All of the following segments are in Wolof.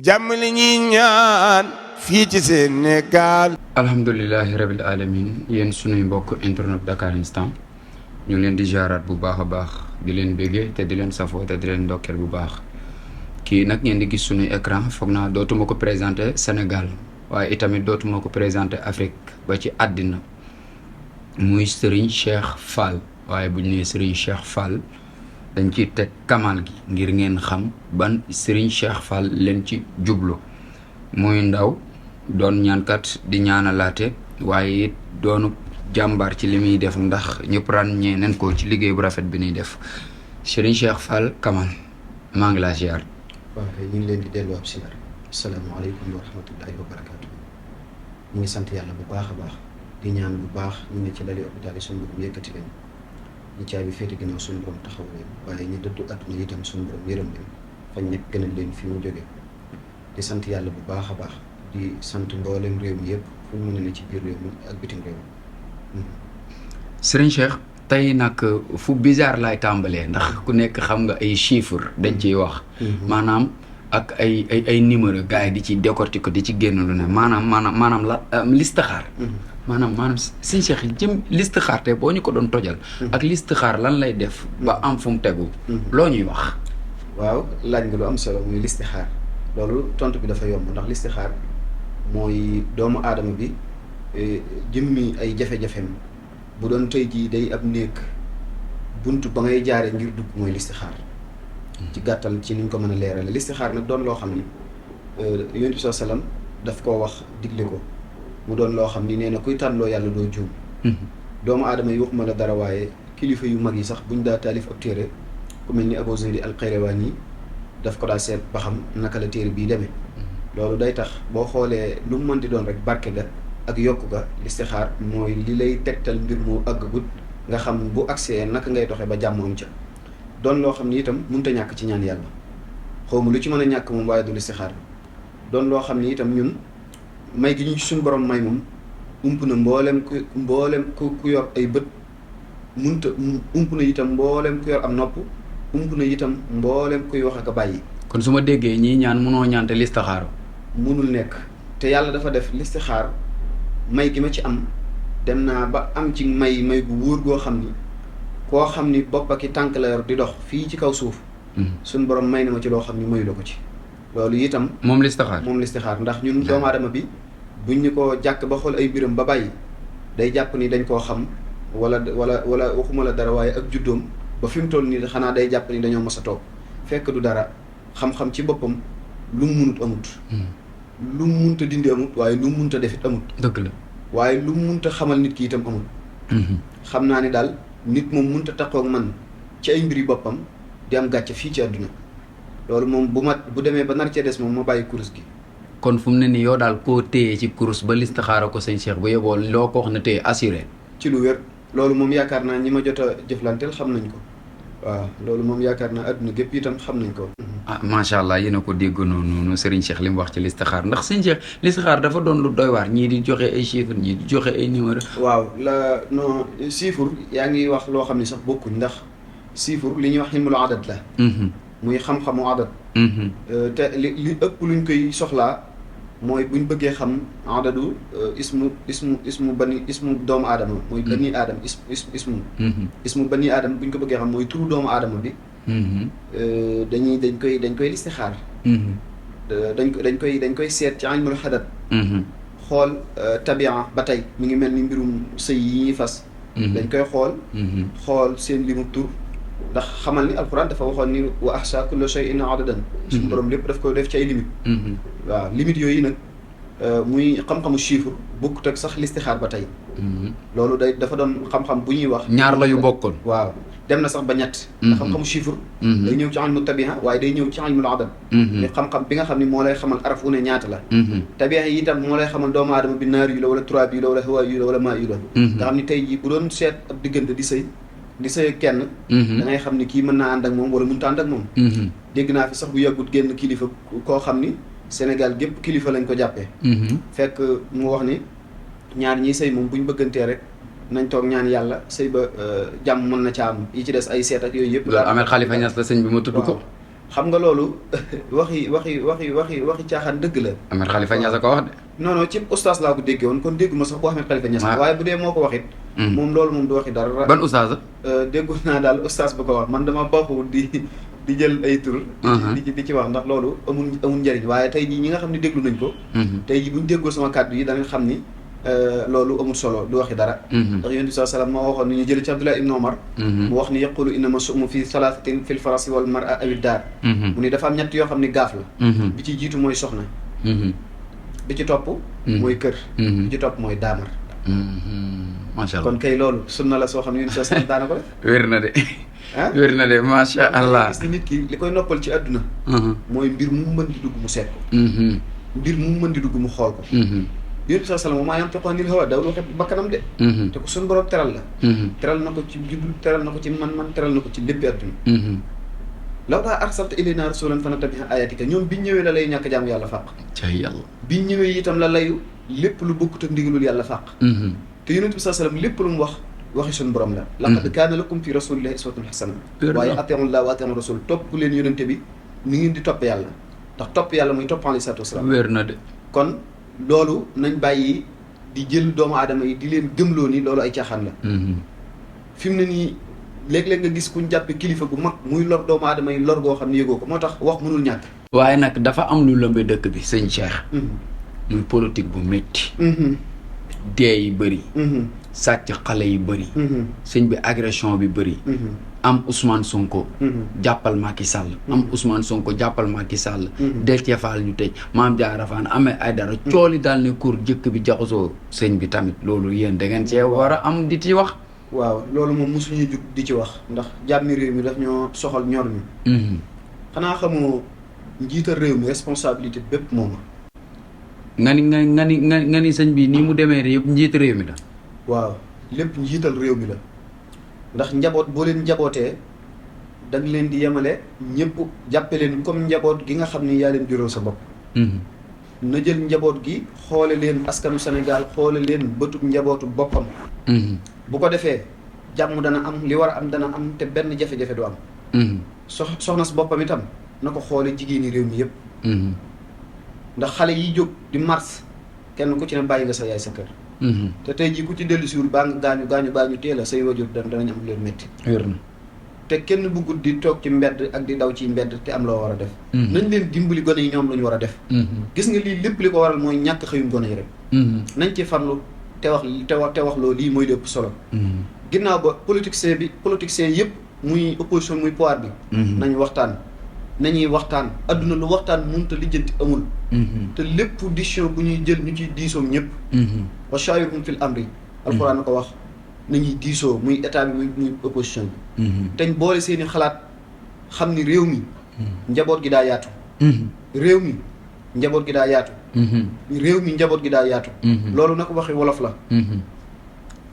jàmm li ñuy ñaan fii ci Sénégal. alhamdulilahi rabil alamin yéen sunuy mbokk internet Dakar Instant ñu ngi leen di jaaraat bu baax a baax di leen béggee te di leen safoo te di leen ndokkeel bu baax kii nag ngeen di gis sunuy écran foog naa dootuma ko présenté Sénégal waaye itamit dootuma ko présenté Afrique ba ci àddina muy Serigne Cheikh Fall. waaye bu ñu nee Serigne Cheikh Fall dañ ciy teg kamal gi ngir ngeen xam ban Serigne Cheikh Fall leen ci jublu muy ndaw doon ñaankat di ñaanalaate waaye it doonu jàmbaar ci li muy def ndax ñëpp ràññee nañ ko ci liggéey bu rafet bi ñuy def Serigne Cheikh Fall Kamal maa ngi laa ziar. waaw kay ñu ngi leen di dellu ab siyaar asalaamaaleykum wa rahmatullahi wa barakaatu. ñu ngi sant yàlla bu baax a baax di ñaan bu baax ñu ne ci lali hôpital yi suñu borom yëkkati leen ñi caabi féete ginnaaw suñu borom taxaw leen waaye ñu dëddu àdduna itam suñu borom yërëm leen fañ nekk gënal leen fi mu jóge di sant yàlla bu baax a baax di sant mboolem réew mi yëpp fu ñu mën a ne ci biir réew mi ak bitim réew mi. Serigne Cheikh tey nag fu bizarre laay tàmbalee ndax ku nekk xam nga ay chiffres dañ ciy wax. maanaam ak ay numéro gars yi di ci décortiquer di ci génn lu ne maanaam la listixaar. maanaam Serigne Cheikh jëm listixaar te boo ñu ko doon tojal. ak listixaar lan lay def ba am fu mu tegu. loo ñuy wax. waaw laaj nga lu am solo muy listixaar loolu tontu bi dafa yomb ndax listixaar mooy doomu aadama bi jëmmi ay jafe-jafeem bu doon tey jii day ab néeg bunt ba ngay jaaree ngir dugg mooy listixaar ci gàttal ci niñ ko mën a leerale listixaar nag doon loo xam ni yonent bi sallam daf koo wax digle ko mu doon loo xam ni nee na kuy tànnloo yàlla doo juum. doomu aadama yi waxuma la dara waaye kilifa yu mag yi sax buñ daa taalif ab téere ku mel ni Abu Zayd al-Qayrawani daf ko daa seet ba xam naka la téere bii demee. loolu day tax boo xoolee lu mu mën di doon rek barke ga ak yokku ga listixaar mooy li lay tegtal mbir mu àggagut nga xam bu agsee naka ngay doxee ba jàmm am ca doon loo xam ni itam mënut a ñàkk ci ñaan yàlla xawma lu ci mën a ñàkk moom waaye du listixaar doon loo xam ni itam ñun may gi ñu suñu borom may moom ump na mboolem ku yor ay bët munta ump na itam mboolem ku yor am nopp ump na itam mboolem kuy wax ak a bàyyi. kon su ma déggee ñii ñaan mënoo ñaan te listixaaru munul nekk te yàlla dafa def listixaar may gi ma ci am dem naa ba am ci may gu wóor goo xam ni koo xam ni bopp ak i tànk la yor di dox fii ci kaw suuf. suñu borom may na ma ci loo xam ni mayu la ko ci. loolu itam moom listixaar ndax ñun doomu aadama bi buñ ñu ko jàkk ba xool ay biram ba bàyyi day jàpp ni dañ koo xam wala waxuma la dara waaye ak juddoom ba fi mu toll nii xanaa day jàpp ni dañoo mos a toog fekk du dara xam-xam ci boppam lu mu munut amut. lu mu munta dindi amut waaye lu mu munta defit amut. dëgg la waaye lu mu munta xamal nit ki itam amut. xam naa ni daal nit moom munta taxaw ak man ci ay mbiri boppam di am gàcce fii ci àdduna loolu moom bu demee ba nar cee des moom ma bàyyi kurus gi. kon fu mu ne nii yow daal koo téye ci kurus ba listixaara ko sëñ Cheikh bu yeboo loo ko wax na téye assuré. ci lu wér loolu moom yaakaar naa ñi ma jot a jëflanteel xam nañ ko waaw loolu moom yaakaar naa àdduna gépp itam xam nañ ko. macha allah yéen a ko dégg noonu Serigne Cheikh li mu wax ci listixaar ndax sëñ Cheikh listixaar dafa doon lu doy waar ñii di joxe ay chiffres ñii di joxe ay numéro. waaw non chiffre yaa ngi wax loo xam ne sax bokkuñ ndax chiffre li ñuy wax ilmul adat la. muy xam-xamu adat. te li ëpp luñ koy soxlaa mooy buñ bëggee xam adadu ismu doomu aadama mooy bani aadama ismu bani aadama buñ ko bëggee xam mooy turu doomu aadama bi. dañ koy listixaar. dañ koy seet ci ilmul xadat. xool tabia ba tey mi ngi mel ni mbirum sëy yi ñuy fas. dañ koy xool seen limu tur. ndax xamal ni alquran dafa waxoon ni wa ahsa kullu shay'in adadan. suñu borom lépp daf ko def ci ay limite. waaw limite yooyu nag muy xam-xamu chiffre bokkut ak sax listixaar ba tey. loolu dafa doon xam-xam bu ñuy wax. ñaar la yu bokkoon. waaw dem na sax ba ñett. ndax xam-xamu chiffre. day ñëw ci ilmu tabiha waaye day ñëw ci ilmul adad. te xam-xam bi nga xam ni moo lay xamal araf wu ne ñaata la. tabiha yi itam moo lay xamal doomu aadama bi naar yu la wala turaab yu la wala hawa yu la wala maa yu la. nga xam ni tey jii bu doon seet ab diggante di sëy kenn. da ngay xam ni kii mën naa ànd ak moom wala mënut a ànd ak moom. dégg naa fi sax bu yàggut génn kilifa koo xam ni Sénégal gépp kilifa lañ ko jàppee. fekk mu wax ni ñaar ñiy sëy moom buñ bëggantee rek nañ toog ñaan yàlla sëy ba jàmm mën na ca am yi ci des ay seet ak yooyu yëpp. loolu Ahmed Khalifa Niass la sëñ bi ma tudd ko. xam nga loolu waxi caaxaan dëgg la. Ahmed Khalifa Niass ko wax de. non non ci ustaas laa ko déggee woon kon dégguma sax bu Ahmed Khalifa Niass. waaye bu dee moo ko waxit moom loolu moom du waxi dara. ban ustaas la. déggu naa daal ustaas ba ko wax man dama baaxul di jël ay tur. di ci wax ndax loolu amul njëriñ waaye tey jii ñi nga xam ne déglu nañ ko. tey jii bu ñu déggoo sama kàddu yi danañ xam ni loolu amul solo du waxi dara. ndax yonent bi sallam moo waxoon ni ñu jël ci Abdullah ibn Omar. mu wax ni yaqulu innama sumu fi salaasatin fil farasi wal mar'a awi daar. mu ni dafa am ñett yoo xam ni gaaf la. bi ci jiitu mooy soxna. bi ci topp. mooy kër. bi ci topp mooy daamar. macha allah kon kay loolu sunna la soo xam ne yonent bi sallam daana ko def. wér na de. wér na de macha allah. gis ni nit ki li koy noppal ci àdduna. mooy mbir mu mën di dugg mu seet ko. mbir mu mën di dugg mu xool ko. yonent bi sallam maa yantiqu anil hawaa dawul waxe bakkanam de. te ko suñu borom teral la. teral na ko ci jublu teral na ko ci man teral na ko ci léppi àdduna. law laa arsalta ilaynaa rasuulan fanattabi'a aayaatika ñoom biñ ñëwee la lay ñàkk jaamu yàlla fàq. ca yàlla. biñ ñëwee itam la layu lépp lu bokkut ak ndigalul yàlla fàq. te yonent bi sallam lépp lu mu wax waxi suñu borom la. laqad kaana lakum fi rasuulillaahi uswatun hasana. waaye atii'u llaaha wa atii'u rasuul topp leen yonente bi ni ngeen di topp yàlla ndax topp yàlla muy topp alayhi salaatu wa salaam. wér na de. kon loolu nañ bàyyi di jël doomu aadama yi di leen gëmloo ni loolu ay caaxaan la. fi mu ne nii léeg-léeg nga gis kuñ jàppe kilifa gu mag muy lor doomu aadama yi lor goo xam ne yëgoo ko moo tax wax mënul ñàkk. waaye nag dafa am lu lëmbe dëkk bi sëñ Cheikh. muy politique bu métti. dee yi bëri. sàcc xale yi bëri. sëñ bi agression bi bëri. am Ousmane Sonko. jàppal Macky Sall. am Ousmane Sonko jàppal Macky Sall. Déthié Fall ñu tëj Mame Diarra Fane Ahmed Aïdara cooli daal ne kur jëkk bi jaxasoo sëñ bi tamit loolu yéen da ngeen cee war a am di ci wax. waaw loolu moom mosuñu jug di ci wax ndax jàmmi réew mi daf ñoo soxal ñor mi. xanaa xamoo njiital réew mi responsabilité bépp mooma. nga ni sëñ bi nii mu demee yëpp njiit réew mi la. waaw lépp njiital réew mi la ndax njaboot boo leen njabootee da nga leen di yemale ñëpp jàppe leen comme njaboot gi nga xam ni yaa leen juróo sa bopp. na jël njaboot gi xoole leen askanu Sénégal xoole leen bëtub njabootu boppam. bu ko defee jàmm dana am li war a am dana am te benn jafe-jafe du am. soxna si boppam itam na ko xoole jigéeni réew mi yëpp. ndax xale yi jóg di mars kenn ku ci ne bàyyi nga sa yaay sa kër. te tey jii ku ci dellu siwul baa nga gaañu baa ñu teel a say wajur danañ am leen métti. wér na te kenn bëggut di toog ci mbedd ak di daw ci mbedd te am loo war a def. nañ leen dimbali gone yi ñoom la ñu war a def. gis nga lii lépp li ko waral mooy ñàkk xëyum gone yi rek. nañ ci farlu te wax loolu lii mooy lépp solo. ginnaaw ba politicien yëpp muy opposition muy pouvoir bi. nañ waxtaan. nañuy waxtaan adduna lu waxtaan mënut a lijjanti amul. te lépp décision bu ñuy jël ñu ciy diisoom ñëpp. wa shaawirhum fil amri. alxuraan na ko wax nañuy diisoo muy état bi muy opposition bi. teñ boole seen i xalaat xam ni réew mi. njaboot gi daa yaatu. réew mi njaboot gi daa yaatu. réew mi njaboot gi daa yaatu. loolu nag waxi wolof la.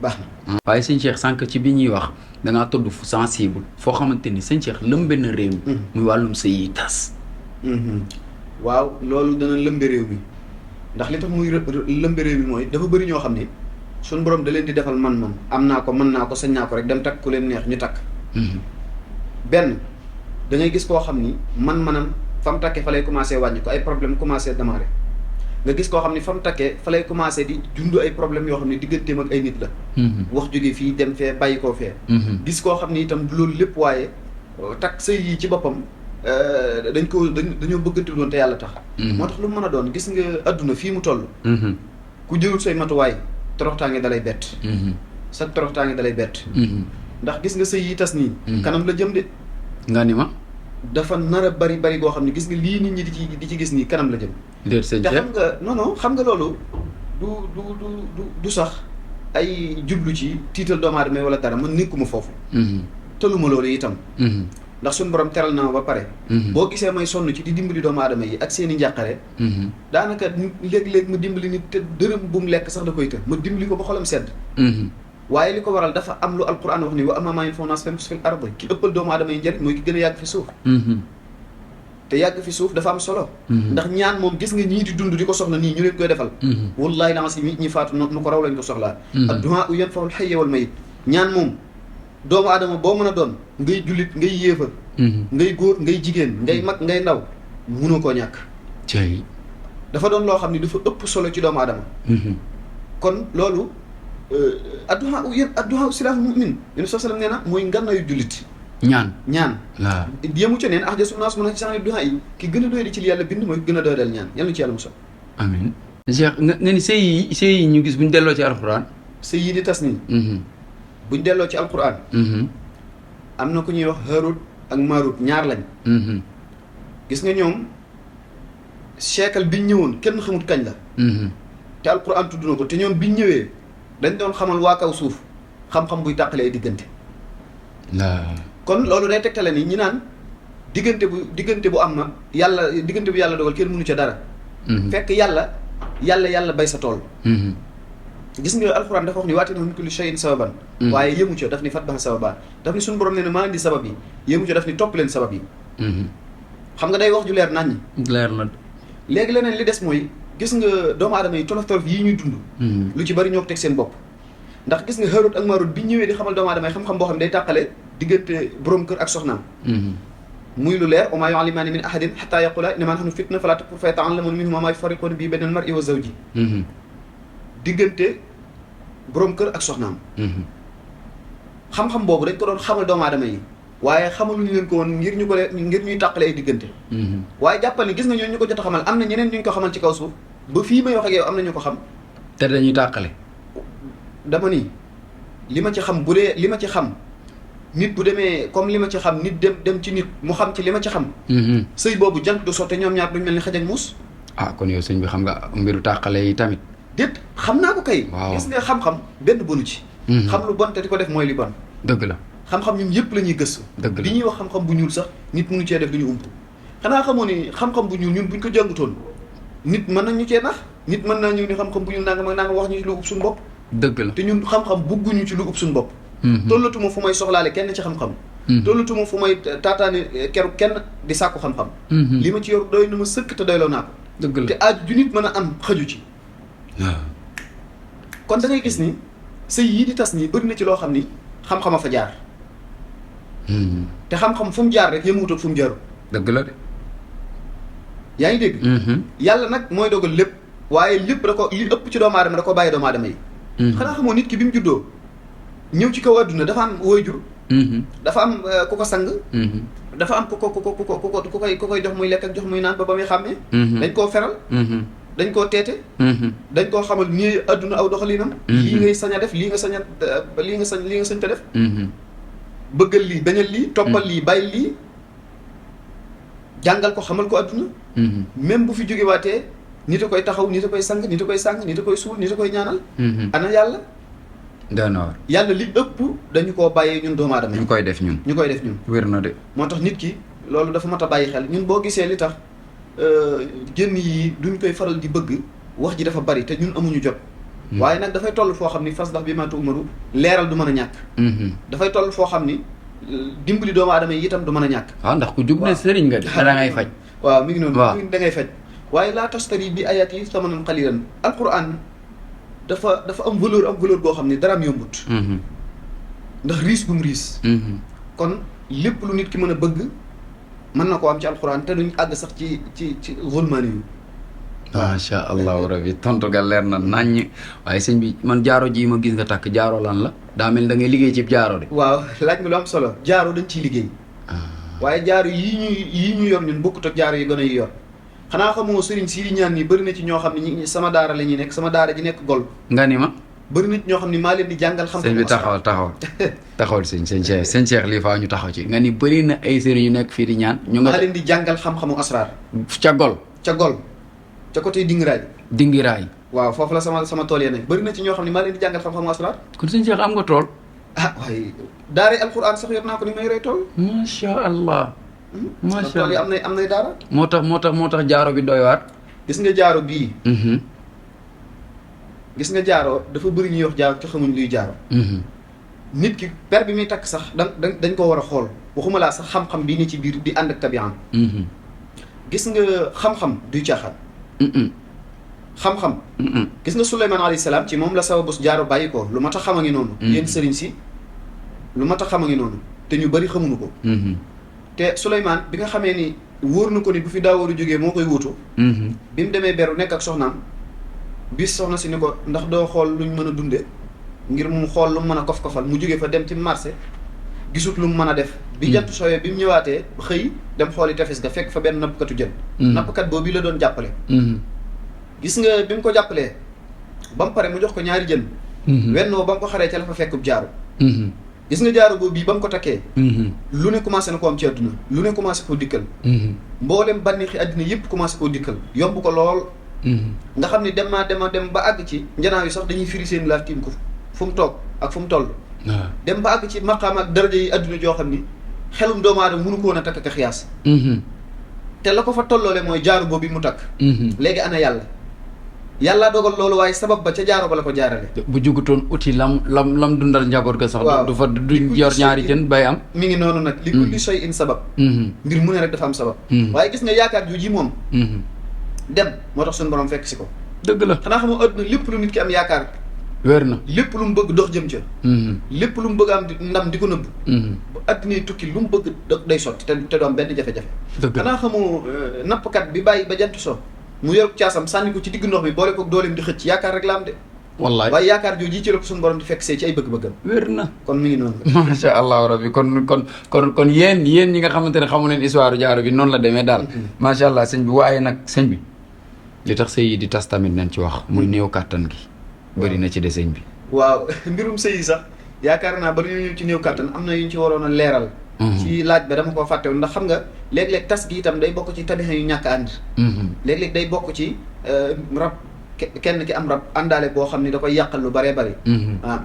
baax na. waaye sëñ Cheikh sànq ci bi ñuy wax da ngaa todd fu sensible foo xamante ni sëñ Cheikh lëmbe na réew mi. muy wàllum sëy yi tas. waaw loolu dana lëmbe réew mi ndax li tax muy lëmbe réew mi mooy dafa bëri ñoo xam ne suñu borom da leen di defal man-man am naa ko mën naa ko sañ naa ko rek dem takk ku leen neex ñu takk. benn da ngay gis koo xam ni man-manam fa mu takkee fa lay commencé wàññi ko ay problème commencé démarrer. nga gis koo xam ne fa mu takkee fa lay commencé di dund ay problèmes yoo xam ne digganteem ak ay nit la. wax jóge fii dem fee bàyyi koo fee. gis koo xam ne itam loolu lépp waaye takk sëy yi ci boppam dañoo bëggante doon te yàlla tax. moo tax lu mu mën a doon gis nga adduna fii mu toll. ku jëlul say matuwaay toroxtaange dalay bett. sa toroxtaange dalay bett. ndax gis nga sëy yi tas nii. kanam la jëm de. nga ni ma. dafa nar a bari goo xam ne gis nga lii nit ñi di ci gis nii kanam la jëm. déet sëñ te xam nga non xam nga loolu du sax ay jublu ci tiital doomu aadama wala dara man nekkuma foofu. tëluma loolu itam. ndax suñu borom teral na ma ba pare. boo gisee may sonn ci di dimbali doomu aadama yi ak seen i njàqare. daanaka léeg-léeg ma dimbali nit te dërëm bu mu lekk sax da koy të ma dimbali ko ba xolam sedd. waaye li ko waral dafa am lu alquran wax ni wa ammaa maa yanfa'u naas famkus fil ardi ki ëppal doomu aadama yi njëriñ mooy ki gën a yàgg fi suuf. te yàgg fi suuf dafa am solo. ndax ñaan moom gis nga ñii di dund di ko soxla nii ñu leen koy defal. wallaahi laa si ñi faatu nu ko raw lañ ko soxlaa. ad-du'aa yanfa'ul hayya wal mayyit ñaan moom doomu aadama boo mën a doon ngay jullit ngay yéefar ngay góor ngay jigéen ngay mag ngay ndaw munoo koo ñàkk. cey. dafa doon loo xam ni dafa ëpp solo ci doomu aadama. kon loolu adduha silaahu mu'min yéen soo sallam nee na mooy ngànnaayu jullit. ñaan waaw yemu ca neen ahjasu naas mun a ci duha yi ki gën a doy di ci li yàlla bind mooy gën a doy dal ñaan yàlla ci yàlla musal. amiin Cheikh nga ni sëy yi ñu gis bu ñu delloo ci alxuraan. sëy yi di tas nii. bu ñu delloo ci alxuraan. am na ku ñuy wax Haarut ak Maarut ñaar lañ. gis nga ñoom siècle biñ ñëwoon kenn xamut kañ la. te alxuraan tudd na ko te ñoom biñ ñëwee dañ doon xamal waa kaw suuf xam-xam buy tàqalee diggante. kon loolu day tegtale ni ñi naan diggante bu am na yàlla diggante bu yàlla dogal kenn mënu ca dara. fekk yàlla bay sa tool. gis nga alxuraan dafa wax ni waati na min kulli shay'in sababan. waaye yëmu ca daf ni fatbaha sababa daf ni suñu borom nee na maa indi sabab yi yëmu ca daf ni topp leen sabab yi. xam nga day wax ju leer naññi. leer na. léegi leneen li des mooy gis nga doomu aadama yi tolof tolof yii ñuy dund. lu ci bari ñoo ko teg seen bopp. ndax gis nga Haarut ak Maarut bi ñëwee di xamal doomu aadama yi xam-xam boo xam ne day tàqale diggante borom kër ak soxnaam. muy lu leer wa maa yu'allimaani min ahadin hattaa yaqulaa innamaa nahnu fitna falaa takfur fa yata'allamuuna minhumaa maa yufarriquuna bihi bayna al-mar'i wa zawji. diggante borom kër ak soxnaam. xam-xam boobu dañ ko doon xamal doomu aadama yi. waaye xamaluñu leen ko woon ngir ñuy tàqale ay diggante. waaye jàppal ni gis nga ñooñu ñu ko jot a xamal am na ñeneen ñu ko xamal ci kaw suuf ba fii may wax ak yow am na ñu ko xam. te dañuy tàqale. dama ni li ma ci xam bu dee li ma ci xam nit bu demee comme li ma ci xam nit dem ci nit mu xam ci li ma ci xam. sëy boobu jant du sotte ñoom ñaar duñ mel ni xaj ak muus. kon yow sëñ bi xam nga mbiru tàqale yi tamit. déet xam naa ko kay. waaw gis nga xam-xam benn bonu ci. xam lu bon te di ko def mooy li bon. dëgg la. xam-xam ñun yëpp la ñuy gëstu. dëgg la li ñuy wax xam-xam bu ñuul sax nit mënu cee def du ñu ump. xanaa xamoo ni xam-xam bu ñuul ñun buñ ko jàngutoon nit mën nañ ñu cee nax nit mën naa ñëw ni xam-xam bu ñuul nangam ak nangam wax ñu ci lu ub suñu bopp. dëgg la te ñun xam-xam bugguñu ci lu ub suñu bopp. tollatuma fu may soxlaale kenn ci xam-xam. tollatuma fu may taataane keru kenn di sàkku xam-xam. li ma ci yor doy na ma sëkk te doyloo naa ko. dëgg la te aaj ju nit mën a am xaju ci. kon da ngay gis ni sëy yii di tas nii bëri na ci loo xam ni xam-xama fa jaar. te xam-xam fu mu jaar rek yëmuwut ak fu mu jaarul. dëgg la de. yaa ngi dégg. yàlla nag mooy dogal lépp. waaye lépp da ko li ëpp ci doomu aadama da ko bàyyi doomu aadama yi. xanaa xamoo nit ki bi mu juddoo ñëw ci kaw adduna dafa am waajur. dafa am ku ko sang. dafa am ku koy jox muy lekk ak jox muy naan ba muy xàmmee. dañ koo feral. dañ koo teete. dañ koo xamal nii adduna aw doxalinam. lii ngay sañ a def lii nga sañ te def. bëggal lii bañal lii toppal lii bàyyi lii jàngal ko xamal ko adduna. même bu fi jógewaatee nit a koy taxaw nit a koy sang nit a koy sàng nit a koy suul nit a koy ñaanal. ana yàlla. daanaka. yàlla li ëpp dañu koo bàyyee ñun doomu aadama ñu koy def ñun. wér na de. moo tax nit ki loolu dafa mat a bàyyi xel ñun boo gisee li tax génn yi duñ koy faral di bëgg wax ji dafa bari te ñun amuñu jot. waaye nag dafay toll foo xam ni fas ndax bi ma tuumaru leeral du mën a ñàkk. dafay toll foo xam ni dimbali doomu aadama yi itam du mën a ñàkk. waaw ndax ku jug ne sëriñ nga da ngay faj. waaw mi ngi noonu. waaw da ngay faj. waaye laa tastari bi ayat yi samanan qalilan alquran dafa am valeur boo xam ni dara am yombut. ndax riis bu mu riis. kon lépp lu nit ki mën a bëgg mën na koo am ci alquran te duñ àgg sax ci zulmaani yu. macha allahu rabi tontu ga leer na naññ waaye sëñ bi man jaaro ji ma gis nga takk jaaro lan la daa mel da ngay liggéey ci jaaro de. waaw laaj nga lu am solo jaaro dañ ciy liggéey. waaye jaaro yii ñu yor ñun bokkut ak jaaro yi gën a yor. xanaa xamoo sëriñ si di ñaan nii bëri na ci ñoo xam ne ñi sama daara la ñuy nekk sama daara ji nekk gol. nga ni ma. bëri na ci ñoo xam ne maa leen di jàngal. xam sëñ bi taxawal sëñ Cheikh lii faa ñu taxaw ci nga ni bëri na ay sëriñ yu nekk fii di ñaan. ñu nga maa leen di jàngal xam-xamu asraar. ca gol. ca côté Dingiraay. waaw foofu la sama tool ya ne bëri na ci ñoo xam ne maa leen di jàngal xam-xamu asraar. kon sëñ Cheikh am nga tool. waaye daara alquran sax yor naa ko ni may yoree tool. macha allah. macha allah tool yi am nay daara. moo tax jaaro bi doy waar. gis nga jaaro bii. gis nga jaaro dafa bëri ñuy wax jaaro te xamuñ luy jaaro. nit ki per bi muy takk sax dañ ko war a xool waxuma laa sax xam-xam bii ni ci biir di ànd ak tabiaan. gis nga xam-xam duy caaxaan. xam-xam. gis nga Suleymaan alayhi salaam ci moom la sababu jaaro bàyyi ko lu mat a xam a ngi noonu. yéen sëriñ si lu mat a xam a ngi noonu te ñu bëri xamuñu ko. te Souleymane bi nga xamee ni wóor na ko ni bu fi Daawuda jógee moo koy wuutu bi mu demee beru nekk ak soxnaam bis soxna si ni ko ndax doo xool luñ mën a dunde ngir mu xool lu mu mën a kof-kofal mu jógee fa dem ci marché gisut lu mu mën a def bi jant sooyee bi mu ñëwaatee xëy dem xooli tefes ga fekk fa benn nappkatu jën nappkat boobu la doon jàppale gis nga bi mu ko jàppalee ba mu pare mu jox ko ñaari jën wennoo ba mu ko xaree ca la fa fekkub jaaru gis nga jaaru boobu bii ba mu ko takkee lu ne commencé na ko am ci àdduna lu ne commencé koo dikkal mboolem bànneexi àddina yëpp commencé koo dikkal yomb ko lool nga xam ne dem ba àgg ci njanaaw yi sax dañuy firi seen laaf tiim ko fu mu toog ak fu mu toll dem ba àgg ci maqaam ak daraja yi àdduna joo xam ni xelum doomu aadama mënu ko woon a takk ka xiyaas te la ko fa tolloole mooy jaaru boobu mu takk léegi ana yàlla dogal loolu waaye sabab ba ca jaaro ba la ko jaarale bu jugutoon uti lam dundal njaboot ga sax du fa du yor ñaari jën bay am mi ngi noonu nag li kulli shay in sabab mbir mu ne rek dafa am sabab waaye gis nga yaakaar ju ji moom dem moo tax suñu borom fekk si ko dëgg la xanaa xamoo àdduna lépp lu nit ki am yaakaar wér na lépp lu mu bëgg dox jëm ca lépp lu mu bëgg am ndam di ko nëbb bu àdduna tukki lu mu bëgg day sotti te du am benn jafe-jafe xanaa xamoo nappkat bi bàyyi ba jant so mu yor caasam sànni ko ci digg ndox mi boole ko dooleem di xëcc yaakaar rek la am de wallaay waaye yaakaar jooju ci la ko suñu borom di fekk see ci ay bëgg-bëggam wér na kon mi ngi noonu macha allahu rabbi kon yéen ñi nga xamante ne xamu leen histoire jaaro bi noonu la demee daal macha allah sëñ bi waaye nag sëñ bi li tax sëy yi di tas tamit nañ ci wax muy néew kàttan gi bëri na ci de sëñ bi waaw mbirum sëy yi sax yaakaar naa bari ñu ci néew kàttan am na yu ñu ci waroon a leeral ci laaj ba dama koo fàttewoon ndax xam nga léeg-léeg tas gi itam day bokk ci tabixa yu ñàkk ànd léeg-léeg day bokk ci rab kenn ki am rab àndaale boo xam ne da koy yàqal lu bëree bëri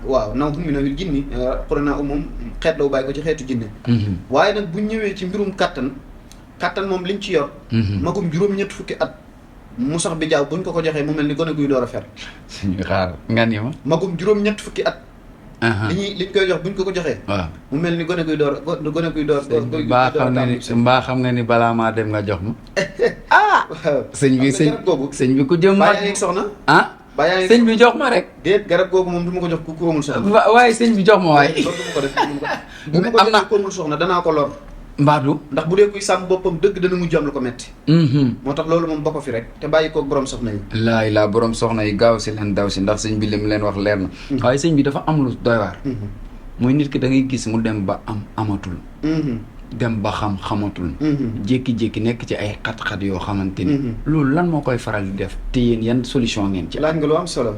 waaw naw mi na wil jinni xurana moom xeet la bu bàyyi ko ci xeetu jinne waaye nag buñ ñëwee ci mbirum kàttan moom liñ ci yor magum juróom-ñett fukki at mu sax bi jaaw buñ ko joxee mu mel ni gone guy door a fer suñu xaar nga ni ma magum juróom-ñett fukki at liñ koy jox buñ ko joxee waaw mu mel ni gone guy door mbaa xam nga ni balaa maa dem nga jox ma sëñ bi ku jëm baa yaa ngi soxna sëñ bi jox ma rek déet garab googu moom du ma ko jox ku amul soxna waaye sëñ bi jox ma waaye loolu du ma ko def bu ma ko joxee ku amul soxna danaa ko lor mbaadu ndax bu dee kuy sàmm boppam dëgg dana mujj am lu ko metti moo tax loolu moom ba ko fi rek te bàyyi koog borom soxna yi laa borom soxna yi gaaw si leen daw si ndax sëñ bi li mu leen wax leer na waaye sëñ bi dafa am lu doy waar muy nit ki da ngay gis mu dem ba amatul dem ba xamatul jékki-jékki nekk ci ay xat-xat yoo xamante ni loolu lan moo koy faral di def te yéen yan solution ngeen ci laaj nga lu am solo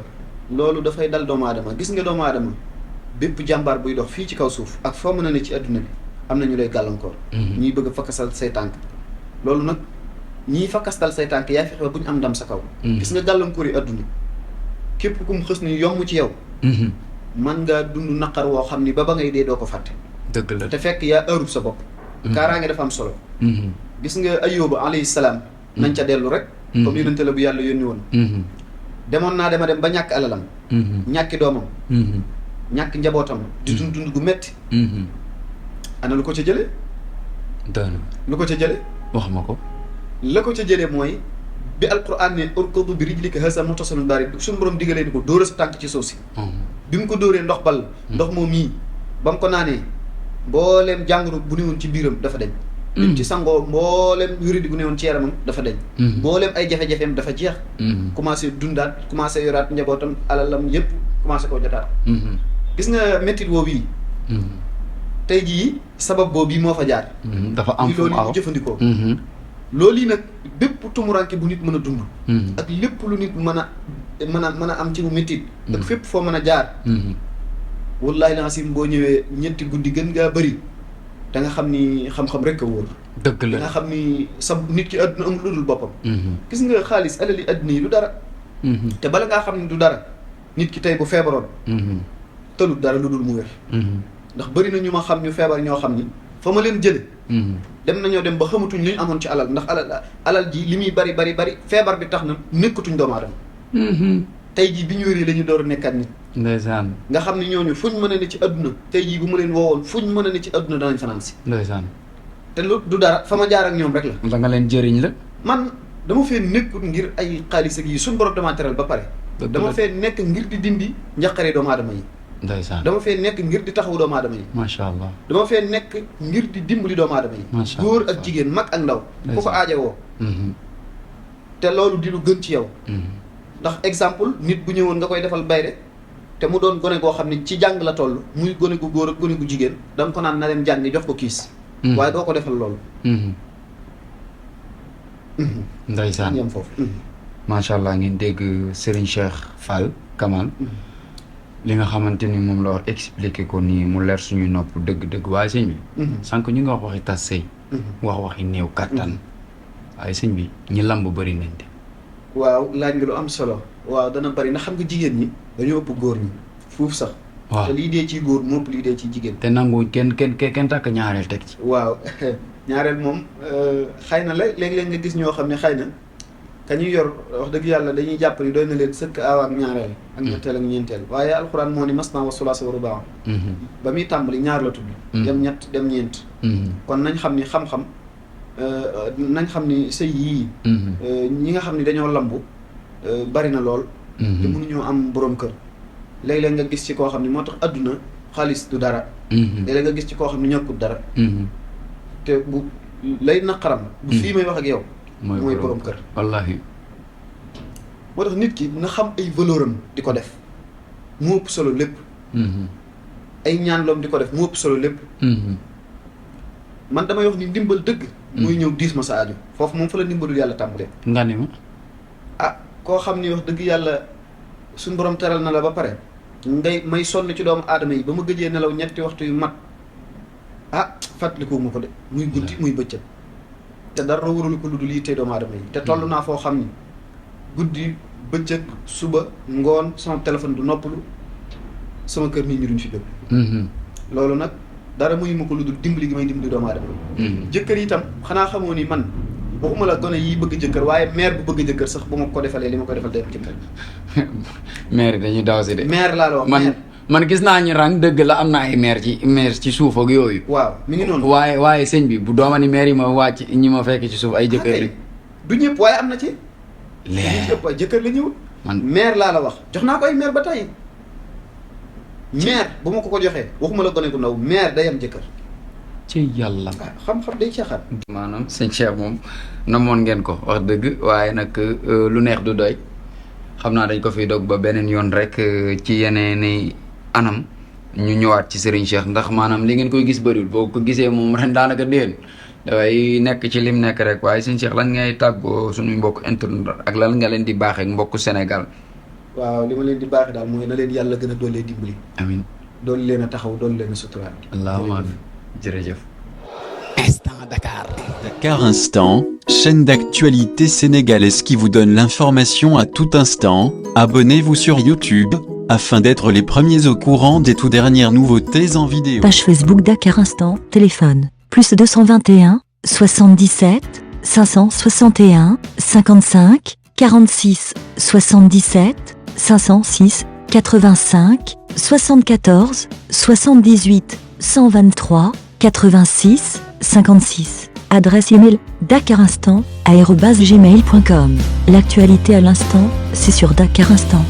loolu dafay dal doomu aadama gis nga doomu aadama bépp jàmbaar buy dox fii ci kaw suuf ak foo mën a ne ci adduna bi am na ñu lay gàllankoor ñuy bëgg a fakkasal say tànk loolu nag ñiy fakkastal say tànk yaa fexe ba bu ñu am ndam sa kaw gis nga gàllankoor yi adduna képp ku mu xës ni yomb ci yow man nga dund naqar woo xam ni ba ngay dee doo ko fàtte dëgg la te fekk yaa ërub sa bopp kaaraange dafa am solo gis nga Ayyuba alayhi salaam nañ ca dellu rek comme yonente la bu yàlla yónni woon demoon naa dem ba ñàkk alalam ñàkki doomam ñàkk njabootam di dund gu metti ana lu ko ca jële lu ko ca jële wax ma ko la ko ca jële mooy bi alquran ne urkudu bi rijlika haza muttasilun barid suñu borom digalee ni ko dóora sa tànk ci suuf si bi mu ko dóoree ndox ball ndox moom mii ba mu ko naanee mbooleem jàngoro bu newoon ci biiram dafa deñ lim ci sangoo mbooleem wéradi gu newoon ci yaramam dafa deñ mbooleem ay jafe-jafeem dafa jeex commencé dundaat commencé yoraat njabootam alalam yépp commencé koo jotaat gis nga méttit woowu yi tey jii sabab boobu moo fa jaar dafa am fu loolu mu jëfandikoo loolu yi nag bépp tumuranke bu nit mën a dund ak lépp lu nit mën a am ci mu méttit ak fépp foo mën a jaar wallahi la asim boo ñëwee ñetti guddi gën ngaa bëri da nga xam ni xam-xam rek a wóor dëgg la da nga xam ni sa nit ki àdduna amul lu dul boppam gis nga xaalis alali àdduna yi lu dara te bala ngaa xam ne du dara nit ki tey bu feebaroon tëlut dara lu dul mu wér ndax bëri na ñu ma xam ñu feebar ñoo xam ni fa ma leen jële dem nañoo dem ba xamatuñ li ñu amoon ci alal ndax alal ji li muy bari feebar bi tax na nekkatuñ doomu aadama tey jii bi ñu wéree la ñu door a nekkaat nit ndeysaan nga xam ne ñooñu fuñ mën a ne ci adduna tey jii bu ma leen woowoon fuñ mën a ne ci adduna danañ fanaan si ndeysaan te lu du dara fa ma jaar ak ñoom rek la da nga leen jëriñ la man dama fee nekkul ngir ay xaalis ak yi suñ borom damaa teral ba pare dama fee nekk ngir di dindi njaqare doomu aadama yi ndeysaan dama fee nekk ngir di taxawu doomu aadama yi. macha allah. dama fee nekk ngir di dimbali doomu aadama yi. macha allah góor ak jigéen mag ak ndaw. ku ko aajowoo. te loolu di lu gën ci yow. ndax exemple nit bu ñëwoon nga koy defal bayre te mu doon gone goo xam ne ci jàng la toll muy gone gu góor ak gone gu jigéen da nga ko naan na dem jàngi jox ko kiis. waaye doo ko defal loolu. ndeysaan ñam foofu. macha allah ngeen dégg Serigne Cheikh Fall Kamal. li nga xamante ni moom la wax expliqué ko nii mu leer suñuy nopp dëgg-dëgg waaye sëñ bi. sànq ñu nga wax waxi tas sëy. wax waxi néew kattan. waaye sëñ bi ñi lamb bëri nañ de. waaw laaj nga lu am solo. waaw dana bëri ndax xam nga jigéen ñi dañoo ëpp góor ñi fuuf sax. waaw te lii dee ci góor moo ëpp lii dee ci jigéen. te nangu kenn takk ñaareel teg ci. waaw ñaareel moom xëy na la léeg-léeg nga gis ñoo xam ne xëy na ka ñuy yor wax dëgg yàlla dañuy jàpp ni doy na leen sëkk aawa ak ñaareel. ak ñetteel ak ñeenteel. waaye alxuraan moo ni masna wa sulaasa wa rubaa. ba muy tàmbali ñaar la tudd. dem ñett dem ñeent. kon nañ xam ni xam-xam nañ xam ni sëy yii. ñi nga xam ni dañoo lambu bari na lool. te mënuñoo am borom kër. léeg-léeg nga gis ci koo xam ne moo tax adduna xaalis du dara. léeg-léeg nga gis ci koo xam ne ñàkkut dara. te bu lay naqaram. bu fii may wax ak yow. mooy borom kër. wallaahi. moo tax nit ki na xam ay valeur am di ko def mu ëpp solo lépp. ay ñaan loom di ko def mu ëpp solo lépp. man damay wax ni ndimbal dëgg. muy ñëw diis ma sa aajo foofu moom fa la ndimbalul yàlla tàmbalee. nga ni ma. ah koo xam ni wax dëgg yàlla suñ borom teral na la ba pare. ngay may sonn ci doomu aadama yi ba ma gëjee nelaw ñetti waxtu yu mat ah fàttalikuwuma ko de muy guddi muy bëccëg te dara warul ko lu dul yitte doomu aadama yi te toll naa foo xam ni guddi bëccëg suba ngoon sama téléphone du noppalu sama kër nit ñi duñ fi jóg. loolu nag dara muy ma ko lu dul dimbali gi may dimbali doomu aadama yi. jëkkër yi itam xanaa xamoo ni man waxuma la gone yi bëgg jëkkër waaye mère bu bëgg jëkkër sax bu ma ko defalee li ma ko defal day am jëkkër. mère yi dañuy daw si de. mère laa la wax man gis naa ñu rang dëgg la am na ay mère ci suuf ak yooyu. waaw mi ngi noonu. waaye sëñ bi bu dooma ni mère yi ma wàcc ñi ma fekk ci suuf ay jëkkër li du ñëpp waaye am na ci. léegi ñëpp ay jëkkër la ñëwul. man mère laa la wax jox naa ko ay mère ba tey. mère bu ma ko joxee waxuma la gone gu ndaw mère day am jëkkër. ci yàlla. xam-xam day caaxaan. maanaam sëñ Cheikh moom namoon ngeen ko wax dëgg waaye nag lu neex du doy xam naa dañ ko fiy dog ba beneen yoon rek ci yeneeni anam ñu ñëwaat ci Serigne Cheikh ndax maanaam li ngeen koy gis bëriwul boo ko gisee moom ren daanaka déen dafay nekk ci lim nekk rek waaye sëñ Cheikh lan ngay tàggoo suñuy mbokk internet ak lan nga leen di baaxee mbokku Sénégal. waaw li ma leen di baaxee daal mooy na leen yàlla gën a doolee dimbali. amiin doole leen a taxaw doole leen a suturaal. allahumma amiin jërëjëf. Instant Dakar. Dakar Instant, chaîne d'actualité sénégalaise qui vous donne l'information à tout instant. Abonnez-vous sur YouTube afin d'être les premiers au courant des toutes dernières nouveautés en vidéo. Page Facebook Dakar Instant, téléphone, plus 221, 77, 561, 55, 46, 77, 506, 85, 74, 78, 123, 86, 56. Adresse email dakarinstant@gmail.com. L'actualité à l'instant, c'est sur Dakar Instant.